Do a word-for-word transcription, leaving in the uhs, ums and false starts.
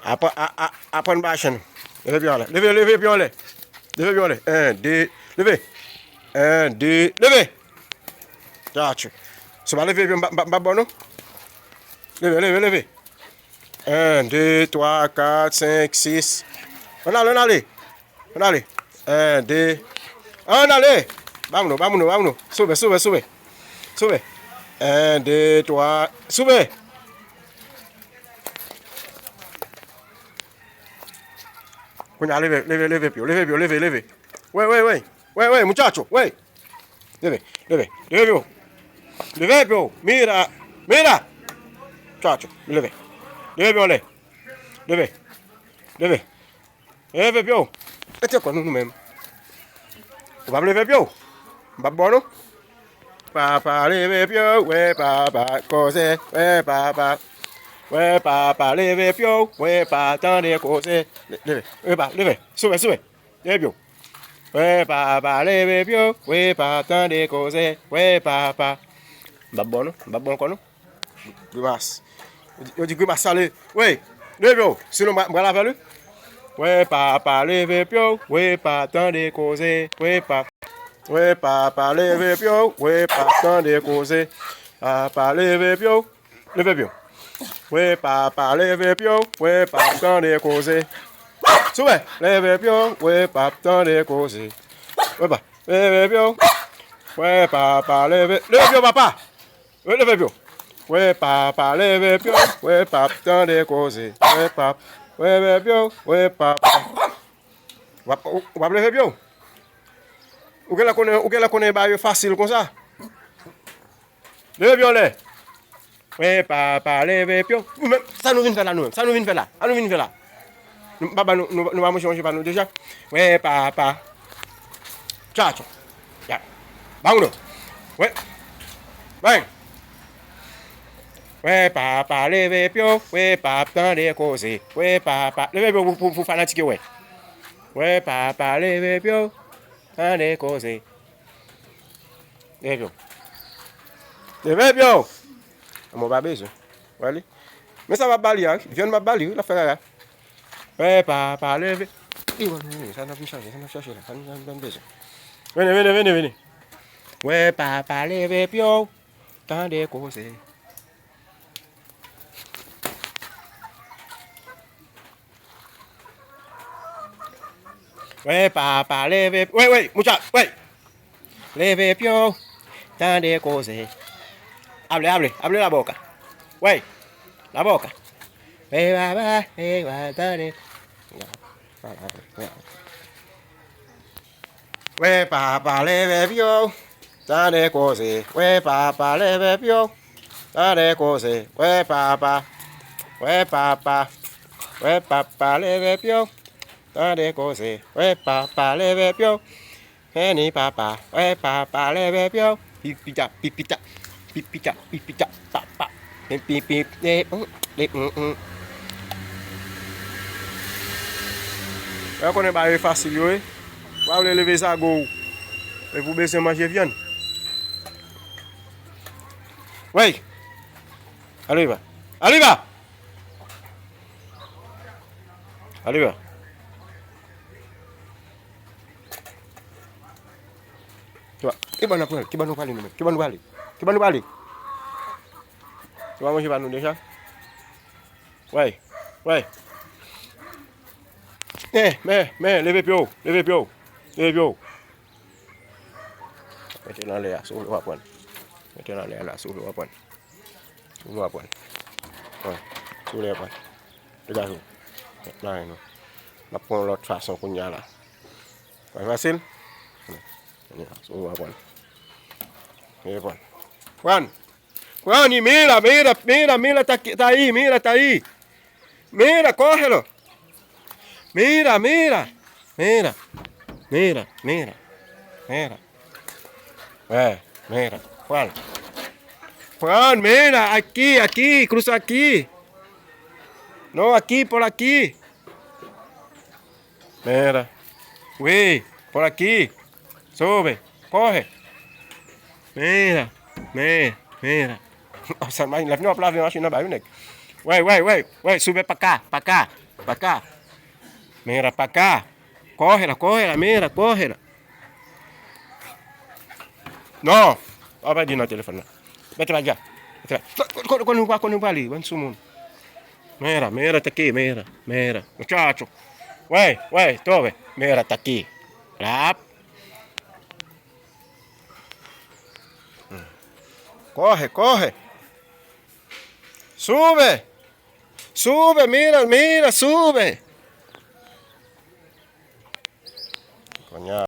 Aprann, a, a, aprann bay chen. Leve pye w anlè. Leve, leve pye w anlè. Leve pye w anlè. En, de, leve. En, de, leve. Tchatchou. Si w pa leve pye w, m pa, m pa, m pa ba w non. Leve, leve, leve. En, de, twa, kat, senk, sis. Ann ale, ann ale. Ann ale. En, de. Ann ale. Ba m nou, ba m nou, ba m nou. Souve, souve, souve. Souve. En, de, twa. Souve. Kounye a, leve, leve, leve pye w, leve pye w, leve, leve. Wey, wey, wey. Wey, wey, muchacho, wey. Leve, leve, leve pye w. Leve pye w. Mira, mira. Muchacho, leve. Leve pye w anlè. Leve. Leve. Leve pye w. Mete kò nou, nou menm. Ou p ap leve pye w. M p ap ba w non. Papa leve pye w, wè papa koze, wè papa. Wè papa leve pye w, wè pa tande koze. Le-, leve, wè pa, leve, souve, souve. Leve pye w. Wè papa leve pye w, wè pa tande koze, wè papa. M p ap ba w non, m p ap ba w ankò non. Grimas. Yo di, yo di grimas sa le. Wey, leve pye w. Sinon, m pral avè l wi. Wè papa leve pye w, wè pa tande koze, wè pa. Wè papa leve pye w, wè pa tande koze. Papa leve pye w, leve pye w. Wè papa leve pye w, wè pa tande koze. Souve, leve pye w, wè pa tande koze. Wè pa, leve pye w. Wè papa leve, leve pye w papa. Wè, leve pye w. Wè papa leve pye w, wè pap tande koze. Wè pap, wè leve pye w, wè papa. W ap, w ap leve pye w. Ou genlè konnen, ou genlè konnen bagay yo fasil konsa. Leve pye w anlè. Wè papa leve pye w. Nou menm, sa nou vin fè la nou menm? Sa nou vin fè la? Sa nou vin fè la? Nou pa ba nou, nou, nou pa manje, manje pa nou deja. Wè papa. Tchatchou. Ya. Ba nou. Wè. Bang. Wè papa leve pye w, wè pap tande koze. Wè papa. Leve pye w pou, pou, pou fanatik yo wè. Wè papa leve pye w, tande koze. Leve pye w. Leve pye w. Mwen pa bezwen. Wè li. Men sa m ap ba li a wi. Vyann m ap ba li wi, l ap fè kaka. Wè papa leve. Li wè nou, sa n ap vin chache, sa n ap chache la. Sa n, sa n, sa n bezwen. Vini, vini, vini, vini. Wè papa leve pye w. Tande koze. Wè papa leve, wè, wè, mucha, wè. Leve pye w, tande koze. Able, able, able laboka. Wè, laboka. Wè papa, wè papa, tande. Wè papa leve pye w, tande koze. Wè papa leve pye w, tande koze. Wè papa, wè papa, wè papa leve pye w, tande koze. Wè papa leve pye w, fini papa. Wè papa leve pye w. Pipita, pipita, pipita, pipita, papa. Pim, pim, pim, eh, mm, eh, mm, mm. Wè konnen bagay yo fasil yo, wi. Ou pa vle leve zago w. Epi w bezwen manje vyann. Wey! Aliva! Aliva! Aliva! Ki ba, ki ba n ap pran? Ki ba nou prale nou menm? Ki ba nou prale? Ki ba nou prale? Nou pa manje pa nou deja? Wey, wey. Men, men, men, leve pye w, leve pye w, leve pye w. Mete l anlè a, si w vle w a pran. Mete l anlè a la, si w vle w a pran. Si w vle w a pran. Wi, si w vle w a pran. Degaje w. Mete l anlè nou. N ap pran yon lòt fason kounye a la. Pral fasil? Kounye a, si w vle w a pran. Vle pran. Pran! Kwani, mira, mira, mira, mira, ta, ta ahí, mira, ta ahí. Mira, cógelo. Mira, mira, mira, mira, mira, mira. Eh, mira, Juan. Juan, mira, aquí, aquí, cruza aquí. No, aquí, por aquí. Mira. Wi, por aquí. Sube, coge. Mira, mira, mira. Sa imajine, lè fini w ap lave machin nan ba yon nèg. Wey, wey, wey, wey, sube pa ka, pa ka. Paka. Mira, paka. Cógela, cógela, mira, cógela. No. Apa di nan telefòn nan? Mete pa dja. Mete pa. Konnen w pa, konnen w pa li, bann soumoun. Mira, mira, ta aquí, mira, mira. Muchacho. Wey, wey, tove. Mira, ta aquí. Rap. Coge, coge. Sube. Sube, mira, mira, sube. Coño.